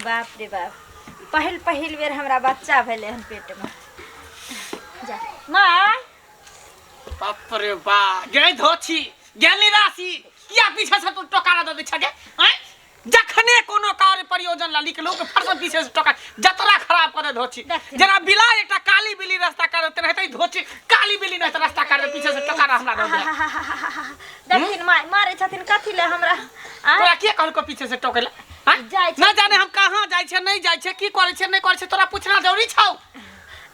बाप रे बाप, पहिल पहिल बेर हमरा बच्चा भेलै हन पेटमे। जा माय। बाप रे बा, गे धोछी गेली राशि, किया पीछे से तू टोकारा दऽ दै छगे आँय? जखने कोनो कार्य प्रयोजन ला निकलू के फरसन पीछे से टोका जतरा खराब कर दे धोछी। देखथिन। जेना बिला एकटा काली बिल्ली रास्ता कर तेनाहिते धोछी काली बिल्ली नहीं तऽ रास्ता कर दे, पीछे से टोकारा हमरा दऽ दे। देखथिन माय, मारै छथिन कथी ले हमरा आँय? तोरा के कहलको पीछे से टोके ला आँय? जाइ छै। ना जाने हम कहाँ जाइ छै, नहीं जाइ छै, की करै छै, नहीं करै छै, तोरा पूछना जरूरी छौ।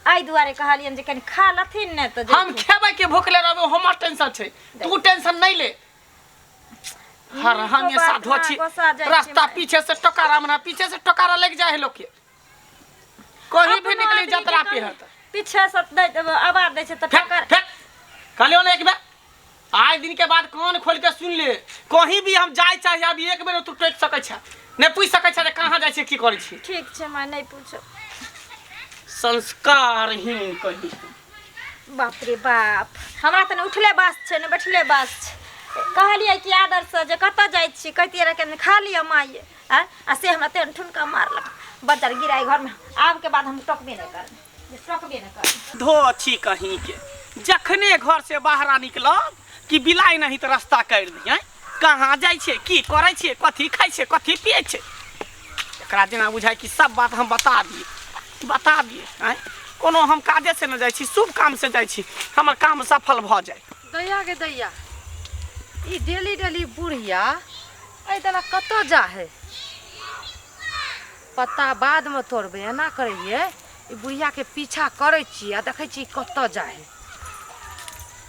एहि दुआरे कहलियनि जे कनि खा लथिन ने तऽ हम जेथिन। खेबै के भूखले रहबै हमर टेंशन छै, तू टेंशन नहीं ले। हर नीको हमेशा बात ना, धोछी गोसा जाइ छी रास्ता माय। पीछे से टोकारा मना पीछे से टोकारा लग जाए है लोग के, कहीं भी अपनो निकली आदमी के जतरा पे कनि हत पीछे से दै आवाज दै छै तऽ फेक टोकर। फेक कहलियो ने एक बेर, आइ दिन के बाद कान खोल के सुन ले, कहीं भी हम जाय चाही अभी एक बेर तू टोकि सकै छै नहीं, पूछ सकै छै जे कहाँ जाइ छै की करै छी। ठीक छै माय, नहीं पूछो। संस्कारहीन कहीं। बाप रे बाप, हमरा तऽ ने उठले बास छै ने बैठले बास छै। कहलियै कि आदरसँ जे कतऽ जाइ छी, कहितियै रह कनि खा लिअ माय, आँय, आ से हमरा तेहन ठुनका मारलक बज्जर गिराइ घरमे। आबके बाद हम टोकबे नहि करबै, जे टोकबे नहि करबै। धो छी कहीं के, जखने घर से बाहर निकलब कि बिलाइ नहीं तऽ रास्ता काटि दी। आँय, कहाँ जाइ छियै, की करै छियै, कथी खाइ छियै, कथी पियै छियै, एकरा जेना बुझाइ कि सब बात हम बता दियै बता दियै। आँय, कोनो हम काजे से नहि जाइ छी, शुभ काम से जाइ छी, हमर काम सफल भऽ जाय। दैया गे दैया, ई डेली डेली बुढ़िया एहि दना कतऽ जा है? पत्ता बादमे तोड़बै, एना करैए। ई बुढ़ियाके पीछा करै छी आ देखै छी कतऽ जा है।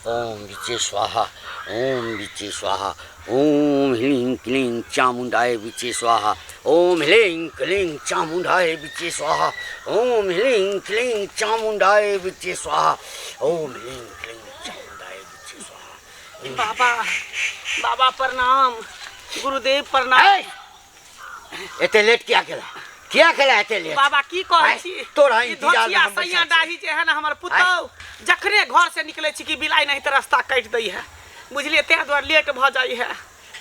ओम विचे स्वाहा, ओम विचे स्वाहा, ओम ह्लीं क्लीं चामुंडाय विचे स्वाहा, ओम ह्लीं क्लीं चामुंडाय विचे स्वाहा, ओम ह्लीं क्लीं चामुंडाय विचे स्वाहा, ओम ह्लीं क्लीं चामुंडाय विचे स्वाहा। बाबा बाबा प्रणाम, गुरुदेव प्रणाम। ए, एते लेट किया केला, किया केला एते लेट? बाबा की कहै आँय, छी, तोरा ई इंतजार में धोतिया हम बैसल सैया छी। डाही जे है ना हमर पुतौ, जखने घर से निकले छी कि बिलाई नहीं तऽ रास्ता काटि दै है, बुझलियै, ताहि दुआरे लेट भऽ जाइ है।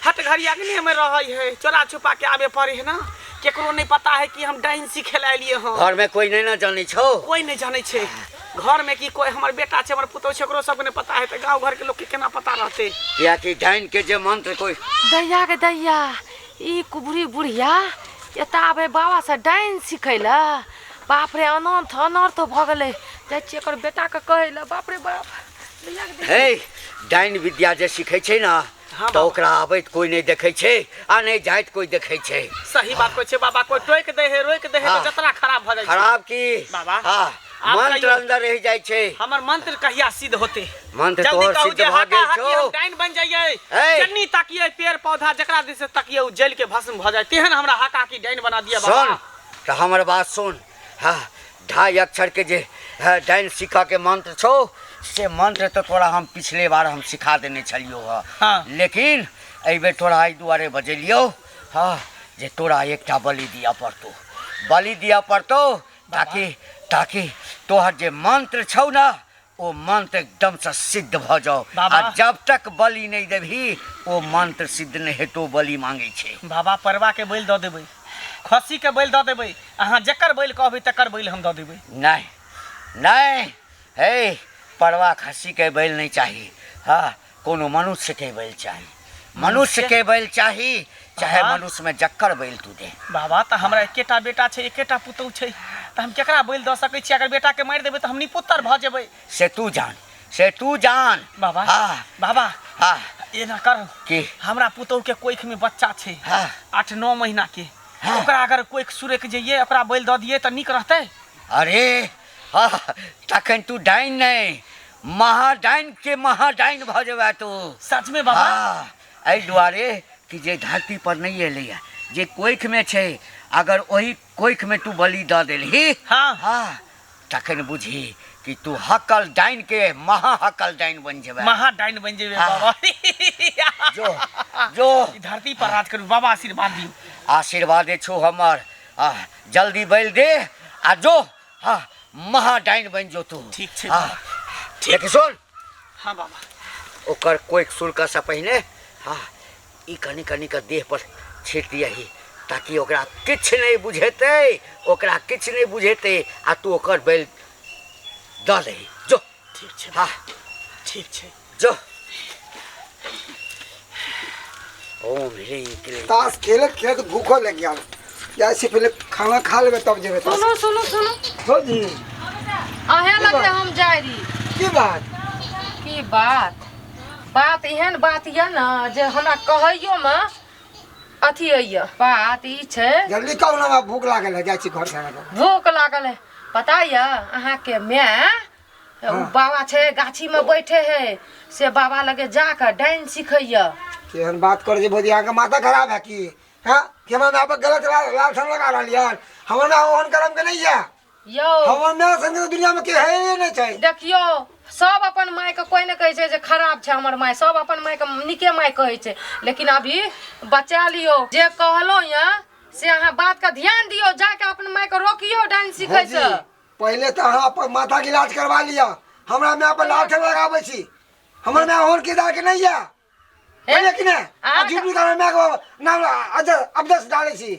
हट घड़ी अग्नि में रहै है, चोरा छुपा के आबे पड़े है ना, केकरो नहीं पता है कि हम डाइन सीखे ला एलियै हँ। घर में कोई नहीं ना जानै छौ? कोई नहीं जानै छै घर में कि कोई हमर बेटा छै, हमर पुतौ छै, ओकरो सबके नहीं पता है, तऽ गाँव घर के लोग के केना पता रहतै? कियाकि डाइन के जे मंत्र कोई दैया गे दैया, ई कुबरी बुढ़िया एतऽ आबै बाबा से डाइन सिखै लए, बाप रे अनर्थ अनर्थ भऽ गेलै। जाइ छियै एकर बेटाके कहै लए, बाप रे बाप। दैया गे दैया। हे, डाइन विद्या जे सिखै छै ना हाँ तऽ बाबा। ओकरा आबैत कोई नहीं देखै छै आ नहीं जाइत कोई देखै छै। सही बात कहै छै बाबा, कोई टोकि दै है रोकि दै है तऽ हाँ। जतरा खराब भऽ जाइ छै। खराब की बाबा, हाँ, आब मंत्र कहियौ। अंदर रहि जाइ छै। हमर मंत्र कहिया सिद्ध होते? मंत्र जल्दी तोहर कहू सिद्ध जे भऽ हाका गेल हाकी छौ। हम डाइन बन जाइए, ए। जन्नी ताकिए पेड़ पौधा जकरा दिस से तकिए उ जल के भस्म भऽ जाए, तेहन हमरा हाका हाकी डाइन बना दिया बाबा। सुन तऽ हमर बात सुन, हाँ, 2.5 अक्षर के जे, हाँ, डाइन सीखऽ के मंत्र छौ से मंत्र तऽ तोरा हम पिछले बार हम सिखा देने छलियौ हँ। हाँ। लेकिन एहि बेर तोरा एहि दुआरे बजेलियौ हँ जे तोरा एकटा बलि दिअ पड़तौ, बलि दिअ पड़तौ ताकि ताकि तोहर जे मंत्र छौ ना ओ मंत्र एकदम से सिद्ध भऽ जाओ। बाबा। आ जब तक बलि नहीं देबही ओ मंत्र सिद्ध नहीं हेतौ, बलि मांगे छै। बाबा परवा के बलि दऽ देबै, खस्सी के बलि दऽ देबै, अहाँ जकर बलि कहबै तकर बलि हम दऽ देबै। नहीं नहीं, हे परवा खस्सी के बलि नहीं चाही, हाँ कोनो मनुष्य के बलि चाही, मनुष्य के बलि चाही, चाहे बाबा। मनुष्य में जकर बलि तू दे। बाबा तऽ हमरा एकेटा बेटा छै, एकेटा पुतहु छै, तऽ हम केकरा बलि दऽ सकै छी? अगर बेटा के मारि देबै तऽ हम निपुत्तर भऽ जेबै। से तू जान, से तू जान। बाबा, हाँ। बाबा, हाँ। एना कर की? हमरा पुतहु के कोखि में बच्चा छै, हाँ। 8-9 महीना के, हाँ। ओकरा अगर कोखि सुरकि जइए, ओकरा बलि दऽ दियै तऽ नीक रहतै? अरे हाँ, तखन तू डाइन नहीं महाडाइन के महाडाइन भऽ जेबा तू। सच में बाबा? हाँ, एहि दुआरे कि जे धरती पर नहीं एलैया, जे कोखि में छै, अगर ओहि कोखि में तू बलि दऽ देलही, हाँ। हाँ, तखन बुझही कि तू हकल डाइन के महा हकल डाइन बन जेबा। महा डाइन बन जेबे हाँ। बाबा। जो जो ई धरती पर राज करू बाबा, आशीर्वाद दियौ। आशीर्वाद छौ हमर, आ जल्दी बलि दे आ जो, हाँ, महा डाइन बन जो तू। ठीक छै हाँ। बाबा, ठीक। लेकिन सुन। हाँ बाबा। ओकर कोइक शुल्क से पहिने, हाँ, ई कनी कनी के देह पर छीट दियही, ताकि ओकरा किछु नहि बुझेतै, ओकरा किछु नहि बुझेतै आ तू ओकर बैल दऽ दही। जो। ठीक छै। हाँ। ठीक छै। जो। ओम ह्रीं क्लीं। ताश खेलत खेलत भूखो लग गया, जाइ छी पहिले खाना खा लेबै तब जेबै ताश। सुनू सुनू सुनू। हो जी। अहें लगे हम जाइ रही। की बात? की बात? बात एहन बात यऽ ने जे हमरा कहैयो मे अथी होइए। बात ई छै, जल्दी कहू ने, हमरा भूख लागल है, जाइ छी घर खाना खाय। भूख लागल है? पता यऽ अहाँके माय ओ बाबा छै गाछी में बैठे है, से बाबा लगे जाके डाइन सिखैया। केहन बात करै छी भौजी, अहाँके माथा खराब है की? हाँ, कि हमरा माय पर गलत लालछन लगा रहलियै हन? हमर माय ओहन करम के नहीं है। यौ, हमर माय संगे दुनिया में के है नहीं छै। देखियौ, सब अपन माय के कोई नहीं कहै छै जे खराब छै हमर माय, सब अपन माय के नीके माय कहै छै। लेकिन अभी बचा लियौ, जे कहलहुँ यऽ से अहाँ बात के ध्यान दियौ, जाके अपन माय के रोकियौ डाइन सिखै भौजी, से। पहिले तऽ अहाँ अपन माथा के इलाज करवा लिअ। हमरा माय पर लालछन लगाबै छी, हमर माय ओहन किरदार के नहीं है। बुझलियै कि नहि? आ झूठ मूठ हमर माय के नाम अबदस डालै छी।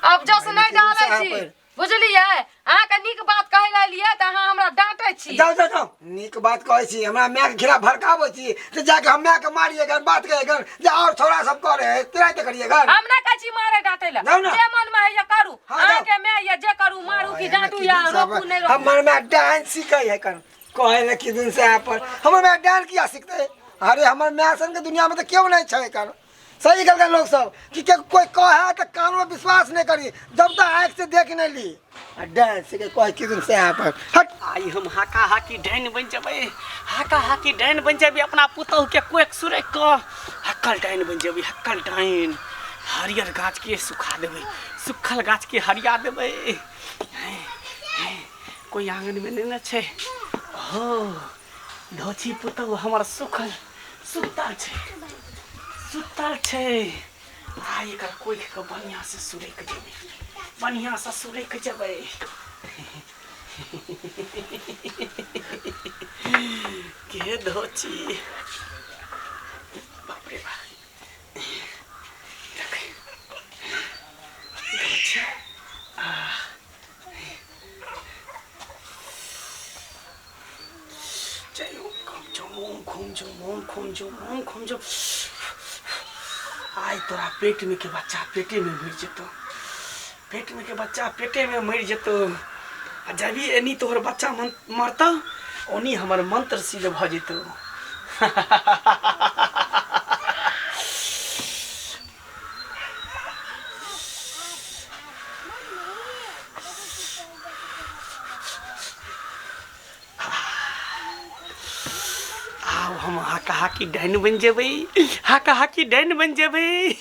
अब जस नहीं डालै साहब छी पर। बुझलियै? अहाँके नीक बात कहै लए एलियै तऽ अहाँ हमरा डाँटै छी। जाउ जाउ जाउ, नीक बात कहै छी, हमरा माय के खिलाफ भड़काबै छी तऽ जाके हम माय के मारियै गन, बात कहै गन जे और छौड़ा सब करे है तेनाहिते करियै गन। हम नहि कहै छी मारे डाँटै लए। जाउ ने। जे मन मे होइए करू। हाँ, जाउ। अहाँके माय यऽ, जे करू, मारू कि डाँटू या रोकू नहि रोकू। हमर माय डांस सीखै है कन कहै लए कि दिन से पर हमर माय डांस किया सीखतै? अरे हमर माय सन के दुनिया में तऽ केओ नहि छै। कन सही कहलकै लोक सब कि के कोई कहे तऽ कान में विश्वास नहीं करी जब तक आँखि से देख नहीं ली। आ डांस सीखे कहै कि दिन से पर हट। आइ हम हाका हाकी डाइन बनि जेबै, हाका हाकी डाइन बनि जेबै, अपना पुतहुके कोख सुरकि कऽ हक्कल डाइन बनि जेबै, हक्कल डाइन। हरियर गाछके सुखा देबै, सुखल गाछके हरिया देबै। कोई आङ्गनमे नहि ने छै? हो धोछी पुतहु हमर सुखल सुतल छै, सुतल छै। आ एकर कोखिके बढ़िआँसँ सुरकि जेबै, बढ़िआँसँ सुरकि जेबै। के धोची, बाप रे बाप, धोची। आ जय ओम जो ओम खुम जो ओम खुम जो ओम खुम जो। आइ तोरा पेट में के बच्चा पेटे में मरि जेतौ, पेट में के बच्चा पेटे में मरि जेतौ। आ जब एनी तोहर बच्चा मरतौ ओनी हमर मंत्र सिद्ध भऽ जेतौ। आब हम हाका हाकी डाइन बनि जेबै, हाका हाकी डाइन बनि जेबै।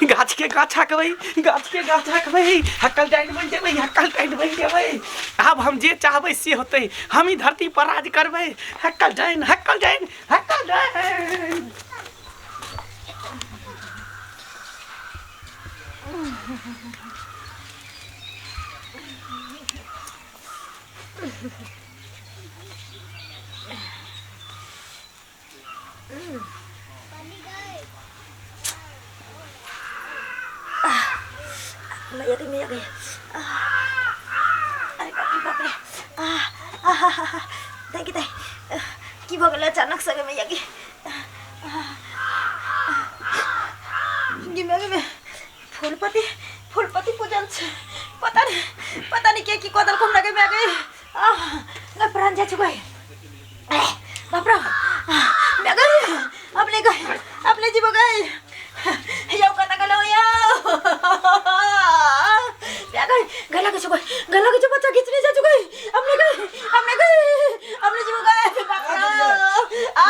गाछ के गाछ हकबै, गाछ के गाछ हकबै, हक्कल डाइन बनि जेबै, हक्कल डाइन बनि जेबै। आब हम जे चाहबै से होतै, हम ही धरती पर राज करबै। हक्कल डाइन, हक्कल डाइन, हक्कल डाइन। मैया गई, मैया गई। अरे बाप रे बाप रे, आ आ हा हा हा, दाइ के दाइ, की भऽ गेलै अचानक से? मैया गे गे, मैया गे, फूलपति फूलपति पूजल छै, पता नहीं पता नहीं के की कऽ देलक हमरा गे। मैया गे, आ गे प्राण जा चुकै, बाप रे, मैया गे, अपने गए, अपने जीवो गए। यौ कता गेलौ यौ? मैया गई, गला के चुकै, गला के चुकै, बच्चा खिचने जा चुकै। अपने गए, अपने गए, अपने जीवो गए, बाप रे, आ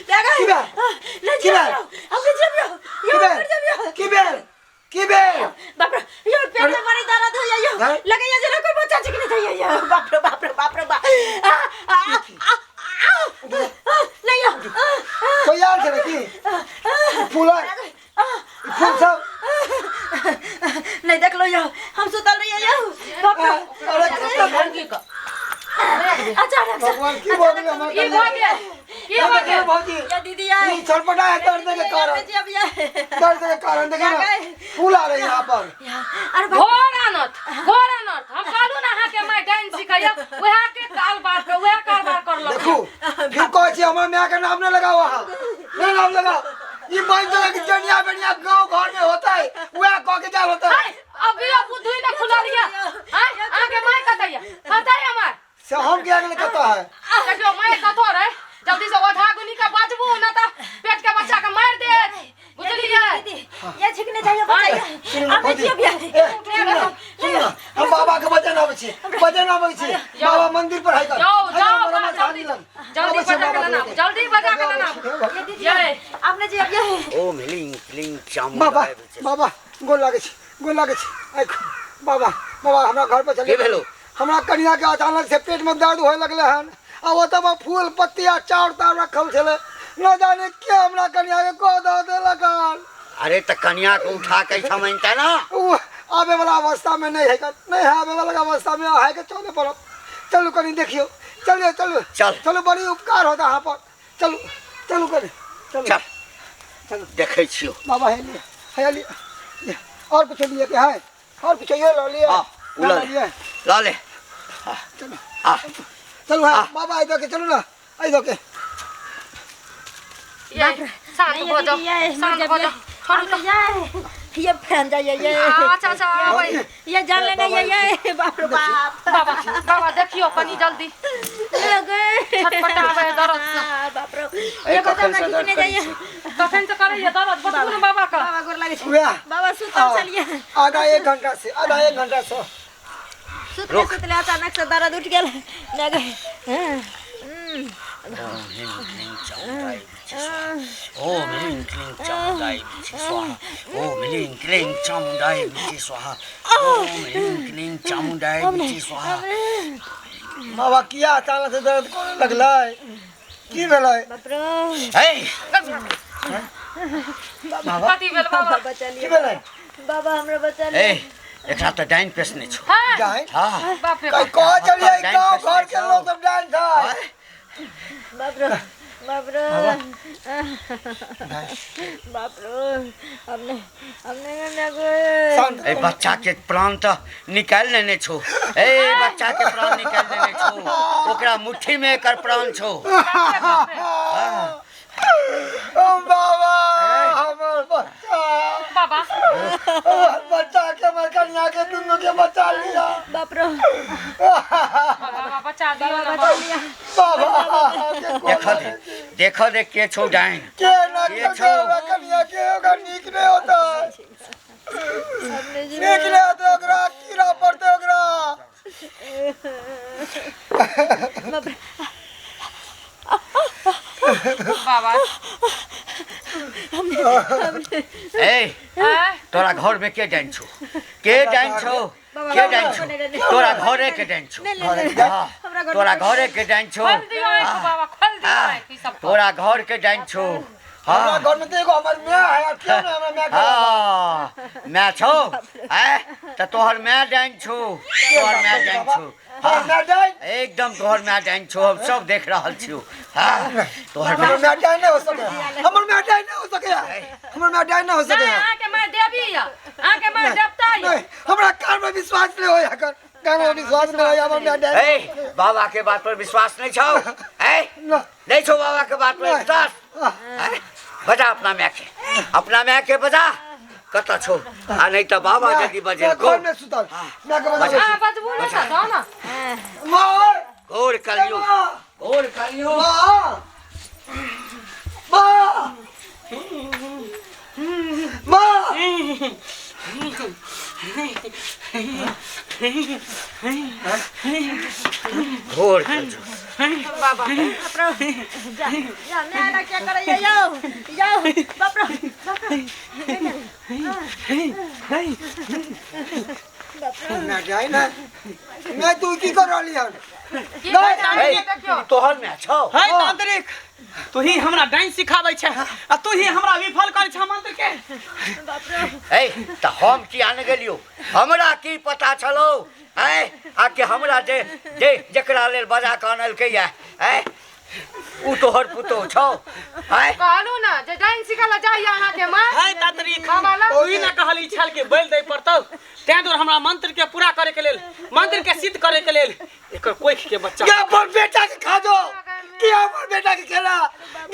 मैया गई। की भेल? नहीं की भेल? अपने जीव यौ, की यौ भेल? मर जाब यौ। की भेल? की भेल? बाप रे यौ, पेट में बड़ी दर्द होइया यौ। हैं? लगैया जेना कोई बच्चा चिकने जाइया यौ। बाप रे बाप रे बाप रे बाप, आ आ आ आ, नहीं यौ, आ, आ, कोई आयल छलै की? फूल फूल सब नहीं देखलो यौ, हम सुतल रहियै यौ। बाप रे। अरे लड़की के अचानक से भगवान, की भऽ गेलै हमरा? की भऽ गेल? की भऽ गेल? भौजी या दीदी आए। ई छटपटा है दर्द के कारण। अब ये दर्द के कारण देखिए ना, फूल आ रहे हैं यहाँ पर। अरे बाप घोर अनर्थ, घोर अनर्थ। हम कहलू ना अहाँके माय डाइन सिखैया, उएह के काल बार के उएह कारबार करलक। देखू फिर कहै छी हमर माय के नाम नहीं लगाओ अहाँ, नहीं नाम लगाओ। ई बन जगह के जनिया बनिया गांव घर में होता है, वह कह के जाल होता है। हाय, अभी अब बुद्धि ना खुलल या। हाय, अहाँके माय कतैया? कतैया माय? से हम क्या के कता है? देखियौ माय कतौ रहे, जल्दी से ओझा गुनी के बजबू ना त पेट के बच्चा के मारि देत। बुझलियै? दीदी ये छिकने जाइए बचाइए। सुनू ना अब भौजी, जी अभी ए, सुनू ना, सुनू ना, हम बाबा के वचन आबै छी, वचन आबै छी। बाबा मंदिर पर है कर। जाओ जाओ बड़ा जल्दी लग। जल्दी बजा के लाना, जल्दी बजा के लाना। दीदी ये आपने जी अब ये ओम ह्लीं क्लीं चामुंडाय बाबा विच्चे बाबा गोर लागै छी, गोर लागै छी। आइ बाबा बाबा हमरा घर पर चलिए। की भेलौ? हमरा कनिया के अचानक से पेट में दर्द होए लगले हन, आ ओतऽ पर फूल पत्ती आ चाउर ताउर रखल छलै, न जाने के हमरा कनिया के कह दऽ देलक हन। अरे त कनिया के उठा के एहिठाम अनिते ना। उ आबे वाला अवस्था में नहीं है, नहीं है आबे वाला अवस्था में है के चले पड़त। चलू कनी देखियो, चलिए चलू चल। चलू, बड़ी उपकार होता यहाँ पर। चलू चलू कनी, चलू चल चलू। देखै छियौ। बाबा है लिए, है लिए, लिए। और कुछ लिए के है, और कुछ ये लो लिए। हाँ, उ ल ले। लिए। ल ले। चलो आ चलू है बाबा, आई दो के चलू ना, आई दो के। ये शांत भऽ जाओ, शांत भऽ जाओ। छोड़ू त। ये फैन जाइए ये। अच्छा अच्छा आबै। ये जान लेना ये ये बाप रे बाप। बाबा बाबा देखियौ कनी जल्दी। ले गए। छटपटा आबै दर्द से। बाप रे। ए, ये बता कखन ना से दर्द कितने करै जाइए। छै? कखन से करैया दर्द, बतबू ने बाबा के। बाबा गोर लागै छै। वएह। बाबा सुतल छलियै। आधा एक घंटा से, आधा एक घंटा से। सुतले सुतले अचानक से दर्द उठ गेल। ले गए। ओम ह्लीं क्लीं चामुंडाय विच्चे स्वाहा। ओम ह्लीं क्लीं चामुंडाय विच्चे स्वाहा। ओम ह्लीं क्लीं चामुंडाय विच्चे स्वाहा। ओम ह्लीं क्लीं चामुंडाय विच्चे स्वाहा। बाबा किया अचानक से दर्द करे लगलै? की भेलै? बाप रे। हे बाबा कथी भेल बाबा? बचा की लिअ भेलै? बाबा, हमरा बचा लिअ। ए एकरा त डाइन पेसने छौ। हाँ, जाइन हाँ बाप रे कहीं बाप। कह चलिए डाइन गांव पेसने घर के छौ। लोग सब डाइन छै। बाप रे बाप रे बाप रे। हमने हमने ना गए। शांत ए बच्चा के प्राण त निकालि लेने छौ। ए बच्चा के प्राण निकालि लेने छौ, ओकरा मुट्ठी में एकर प्राण छौ। ओ बाबा हमर बच्चा, बाबा हमर बच्चा के, हमर कनिया के दुनू के बचा लिया। बाप रे बाबा बचा दियौ ने बचा लिया। बाबा के कोन देख दे, देख दे के छौ डाइन। के ना के के छौ? हमरा कनिया के ओकरा नीक नहीं होता, हमने जी नीक नहीं होता, ओकरा कीड़ा पड़ते ओकरा। बाप रे बाबा। ए आँय, तोरा घर में के डाइन छौ? के डाइन छौ? के डाइन छौ? तोरा घरे के डाइन छौ। हाँ, तोरा घरे के डाइन छौ। खोल दियौ आँखि बाबा, खोल दियौ आँखि ई सब। तोरा घर के डाइन छौ। हमरा हाँ घर में तो एगो हमर माय है, और क्यों ना हमरा माय के? हाँ माय छौ? आँय त तोहर माय डाइन छौ, तोहर माय डाइन छौ। हमर माय डाइन? एकदम तोहर माय डाइन छौ, हम सब देख रहल छियौ। हाँ तोहर हमर माय। माय डाइन नहीं हो सके, हमर माय डाइन नहीं हो सके, हमर माय डाइन नहीं हो सके। नहि, अहाँके माय देवी यऽ, अहाँके माय देवता यऽ। नहीं, हमरा कान में विश्वास नहीं होय, एकर कान में विश्वास नहीं होय, हमर माय डाइन। ए बाबा के बात पर विश्वास नहीं छौ? ए ना। नहीं छौ बाबा के बात पर विश्वास? आँय? बजा अपना माय के, अपना माय के बजा। कतऽ छौ? आ नहीं तऽ बाबा यदि बजेलको घर में सुतल माय के बजा। अहाँ बजबू ने तऽ जाउ ने। माँ घोर कलियो, माँ घोर कलियो। माँ माँ माँ घोर कलियो। बाबा बाप रे जा जा मैं ना क्या करैया यो यो बाप रे बाप रे बाप रे। ना जाए ना मैं तू की कर रहली हन? की कहै ए देखियौ। तोहर माय छौ? हे तांत्रिक, तू ही हमरा डाइन सिखाबै छै आ तू ही हमरा विफल करै छै मंत्र के। बाप रे। ए त हम किया ने गेलियौ? हमरा की पता छलौ? ऐ आ कि हमरा जे जे जकरा लेल बजा कऽ अनलकै या ऐ उ तोहर पुतोह छौ आय कहलू ना जे डाइन सिखै लए जाइए अहाँके माँ है तातरी बाबा लग तू ई ना कहली छल के बैल दे पड़तौ तें दुआरे हमरा मंत्र के पूरा करे के लेल मंत्र के सिद्ध करे के लेल एकर कोख के बच्चा के अपन बेटा के खा दो कि अपन बेटा के खेला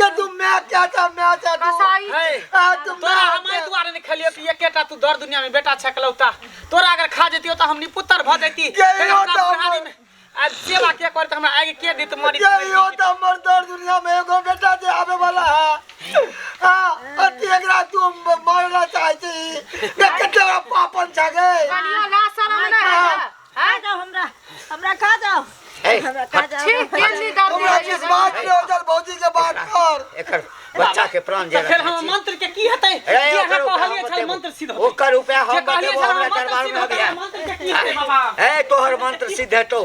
के तू मैं क्या था मैं था तू कसाई है आ, तू तोरा हम एहि दुआरे नहीं खेलियो कि एकेटा तू दर दुनिया में बेटा छकलौता तोरा अगर खा जतियो तो हम निपुत्र भ जैती ये फेर हो हमरा तो बुढ़ारी हमर- में आ सेवा के करत हमरा आगे के देत मरी ये हो तो हमर दर दुनिया में एगो बेटा जे आवे वाला है हां अति एकरा तू मारला चाहे छी देख कते बड़ा पापन छा गे कनियो लाज शरम नहि है खा जाओ हमरा हमरा खा जाओ ए, हमरा खा जाओ छी केली दर्द हमरा विश्वास नहीं हो चल भौजी के बात पर एकर बच्चा के प्राण जे तऽ फेर हमर मंत्र के की हेतै ए, जे अहाँ ओकर उपाय कहलियै हम छल बतेबो। मंत्र सिद्ध होतै ओकर उपाय जे हम कहलियै बतेबो छल हमरा हमर मंत्र दरबार सिद्ध में होतै अभी हमर मंत्र के की हेतै बाबा ए तोहर मंत्र सिद्ध हेतौ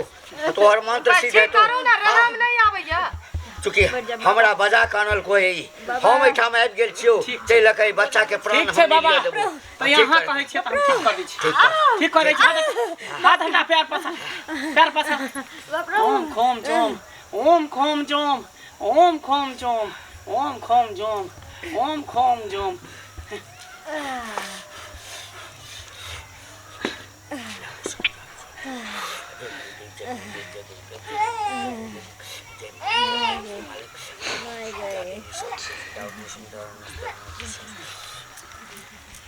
तोहर मंत्र सिद्ध ठीक हेतौ करू ना रहम नहीं आबैया चूँकि हमरा बजा के आनल कोई हम एहिठाम आबि गेल छियौ ताहि लऽ कऽ ई बच्चा के प्राण ठीक छै हम नहि बाबा लिअ देबौ तऽ यहाँ कहै छियै तऽ हम ठीक कर दै छी ठीक कर ठीक करै छी हाथ हटा पैर पसार पैर पसार ओम खोम जोम ओम खोम जोम ओम खोम जोम ओम खोम जोम ओम खोम जोम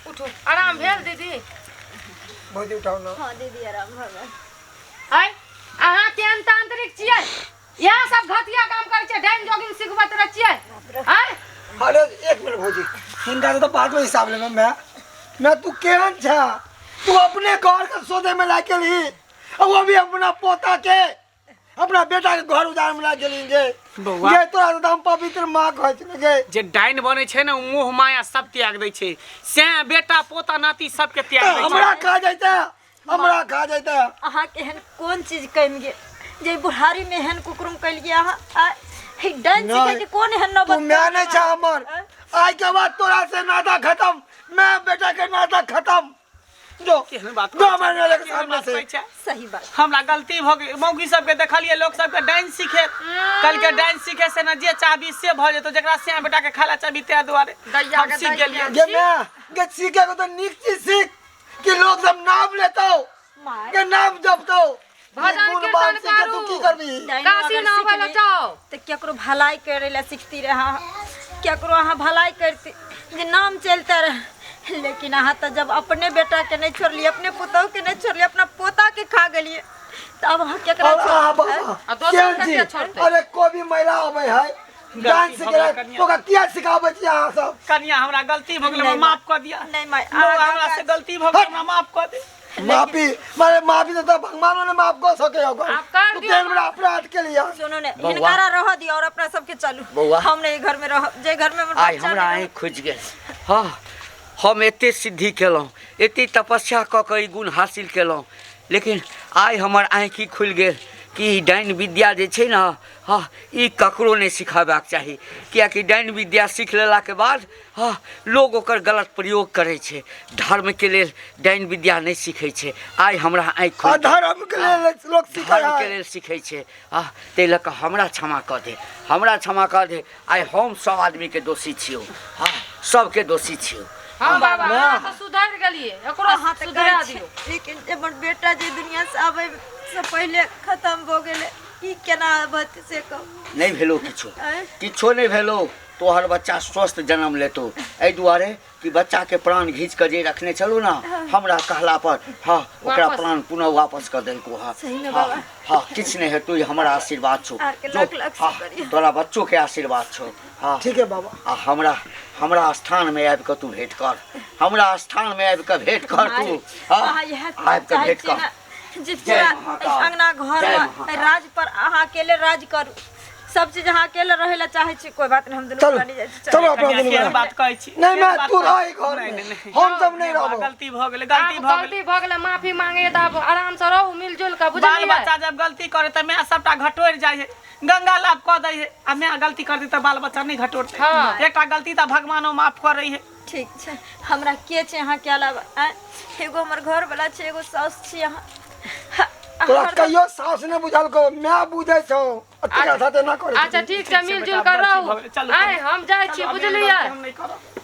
उठू आराम भेल दीदी भौजी उठाओ ना हाँ दीदी आराम भऽ गेल है अहाँ केहन तांत्रिक छियै इएह सब घटिया काम करै छियै डाइन जोगिंग सिखबैत रहै छियै हैं अरे एक मिनट भौजी हिनका से तो बाद में हिसाब लेबै मैं तू केहन छा तू अपने घर के सोदे में ला के ली और वो भी अपना पोता के अपना बेटा के घर उजाड़ में ला के ली गे बौआ। ये तोरा से तो हम पवित्र माँ कहै छलै गे जे डाइन बनै छै ने ओ मोह माया सब त्याग दै छै सैं बेटा पोता नाती सबके त्याग दै छै हमरा खा जैता हमरा खा जैता अहाँ एहन कोन चीज कमि गेल जे बुढ़ारी में एहन कुकरुम कैलियै अहाँ आ, हे डांस नहीं। सीखे के कोन एहन नौबत तू मैं नहीं छा हमर आइ के बाद तोरा से नाता खत्म मैं बेटा के नाता खत्म जो केहन बात जो हमारे नजर के केहन सामने बात से कहै छै? सही बात हमरा गलती भऽ गेल मौगी सबके देखलियै लोक सबके डांस सीखे कल के डांस सीखे से ने जे चाहबी से भऽ जेतौ जकरा सिया बेटा के खाला चाहबी ताहि दुआरे दैया हम के सीख दैया। गेलियै गे मैं गे सीखे को तो नीक चीज सीख कि लोग सब नाम लेतो माय के नाम जपतो भजन गुण कीर्तन बान सीखे तू करू। की करबी डाइन काशी अगर नहबै लए सिखली जाओ तऽ केकरो भलाई करै लए सीखती रहे अहाँ केकरो अहाँ भलाई करती जे नाम चलते रहे लेकिन अहाँ तऽ जब अपने बेटाके नहि छोड़लियै अपने पुतोहुके नहि छोड़लियै अपना पोताके खा गेलियै तऽ आब अहाँ केकरा और आहा छोड़बै बाबा आ दोसर केहन के छी? छोड़तै? अरे कोई भी महिला आबै है डांस भऽ गेलै सिखे कनिया। ओकरा किया सिखाबै छी अहाँ सब कनिया हमरा गलती भऽ गेल हमरा नहीं, माफ कऽ दिअ नहीं माय बौआ, हमरा से गलती भऽ गेल हमरा माफ कऽ दे माफी मारे माफी तो भगवानो ने माफ कऽ सके ओकर आब कर तू दियौ केहन बड़ा अपराध के लिए सुनू ने बौआ। हिनकारा रहऽ दियौ और अपना सबके चलू बौआ। हम नहीं घर में रहब जे घर में हमर आइ बच्चा हमरा नहि आँखि खुजि गेल हँ हम एते सिद्धि केलहुँ एते तपस्या कऽ कऽ ई गुण हासिल केलहुँ लेकिन आइ हमर आँखि खुलि गेल कि ई डाइन विद्या जे छै ने हँ ई ककरो नहि सिखेबाक चाही किएकि डाइन विद्या सीख लेलाके बाद हँ लोग ओकर गलत प्रयोग करै छै धर्मके लेल डाइन विद्या नहि सीखै छै आइ हमरा आँखि खुलि गेल। अधर्म के लेल लोग सीखै धर्मके है लेल सीखै छै आ ताहि लऽ कऽ हमरा क्षमा कऽ दे हमरा क्षमा कऽ दे आइ हम सब आदमीके दोषी छियौ हँ सबके दोषी छियौ हाँ बाबा अहाँ तऽ सुधरि गेलियै एकरो अहाँ तऽ सुधरा कहै छी दियौ लेकिन हमर बेटा जे दुनिया से आबै से पहिले खत्म भऽ गेलै ई केना होत से कहू नहि भेलो किछो आँय? किछो नहि भेलो तोहर बच्चा स्वस्थ जन्म लेतो एहि दुआरे कि बच्चाके प्राण घीच कऽ जे रखने छलहुँ ने हमरा कहला पर हँ ओकरा वापस। प्राण पुनः वापस कऽ देलको हँ सही में हँ बाबा। हँ किछु नहि हेतौ ई हमरा आशीर्वाद छौ आरके जो, लाख लाख हँ शुक्रिया। तोरा बच्चोके आशीर्वाद छौ हँ ठीक है बाबा आ हमरा हमरा स्थानमे आबि कऽ तू भेंट कर हमरा स्थानमे आबि कऽ भेंट कर तू हँ अहाँ इएह आबि कऽ चाहै भेंट छी कर ने जे जय पूरा महाकाल। अंगना घर जय में महाकाल। राज पर अहाँ अकेले राज करू सब चीज अहाँ अकेले रहै लए चाहै छी कोई बात नहीं हम दुनू चलो, प्राणी जाइ छी चलो अपना कनिया दुनू केहन गोरा। बात कहै छी नहीं केहन मैं बात तू कहै रह छी? घर नहीं, में नहीं, नहीं। हम सब नहीं बौआ, रहबो गलती भऽ गेलै गलती आब भऽ गेलै गलती भऽ गेलै माफी मांगे तऽ आब आराम से रहू मिलजुल कऽ बाल बुझलियै बच्चा जब गलती करे तऽ माय सबटा घटोरि जाइ है गंगा लाभ कऽ दै है आ माय गलती कर दी तऽ बाल बच्चा नहि घटोरतै हाँ। एकटा गलती तऽ भगवानो माफ करै है ठीक छै हमरा के छै अहाँके अलावा आँय एगो हमर घरवला छै एगो साउस छी अहाँ तोरा कहियो साउस नहि बुझल को माय बुझै छौ आ तकरा साथे ना करै अच्छा ठीक छै ठीक छै मिलजुल बेटा, कर बड़ रहू चीज भऽ गेलै। चलू, आँय चलू। हम जाइ छी चलू, आब एहन बुझलियै गलती हम नहि करब।